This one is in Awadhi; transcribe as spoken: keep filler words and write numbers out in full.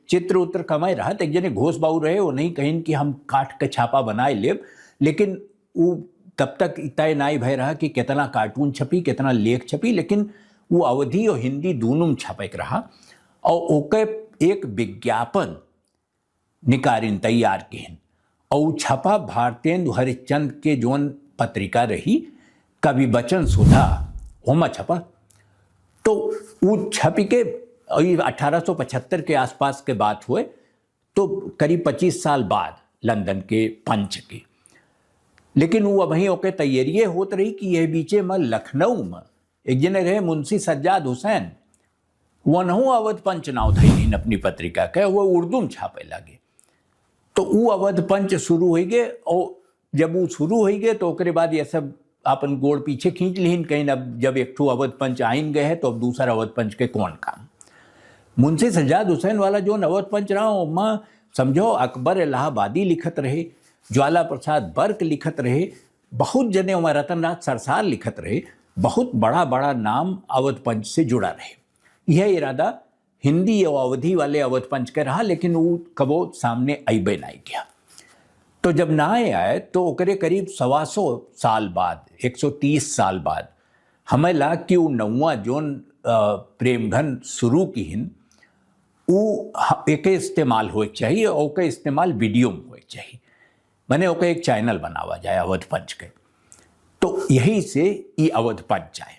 चित्र उत्र कमाए रहत, एक जने घोष बाऊ रहे, वो नहीं कहिन कि हम काट के छापा बनाए लेब, लेकिन उ तब तक तय नाई भय रहा कि कितना कार्टून छपी, कितना लेख छपी, लेकिन वो अवधी और हिंदी दोनों में छपे के रहा। और ओके एक विज्ञापन निकारिन तैयार किहिन और उ छपा भारतेंदु हरिश्चंद के जौन पत्रिका रही कवि वचन सुधा, ओमा छपा। तो उ छपी के, ई अठारह सौ पचहत्तर के आसपास के बात हुए, तो करीब पच्चीस साल बाद लंदन के पंच के। लेकिन वो अबहीं ओके तैयारिये होत रही कि यह बीचे में लखनऊ में एक जने रहे मुंशी सज्जाद हुसैन, वनहु अवध पंच नाव धइलिन अपनी पत्रिका के, वो उर्दू में छापे लागे। तो उ अवध पंच शुरू होइ गए, और जब उ शुरू होइ गए तो ओकरे बाद ये सब अपन गोड़ पीछे खींच लिहिन, कहिन अब जब एक ठो अवध पंच आइन गए है तो अब दूसरा अवध पंच के कौन काम। मुंशी सज्जाद हुसैन वाला जौन अवध पंच रहा, ओमा समझो अकबर इलाहाबादी लिखत रहे, ज्वाला प्रसाद बर्क लिखत रहे, बहुत जने ओमा, रतनराज सरसार लिखत रहे, बहुत बड़ा बड़ा नाम अवध पंच से जुड़ा रहे। यह इरादा हिंदी और अवधी वाले अवध पंच के रहा, लेकिन वो कबो सामने अइबे नाई किया। तो जब नाय आए तो ओकरे करीब सवा सौ साल बाद, एक सौ तीस साल बाद हमें लाग कि उ नौवा जौन, अ, प्रेमघन शुरू किहिन, उ ह-, एके इस्तेमाल होए के चाहिए और ओके इस्तेमाल वीडियो में होए के चाहिए, माने ओके एक चैनल बनावा जाए अवध पंच के। तो यही से ई अवध पंच आए।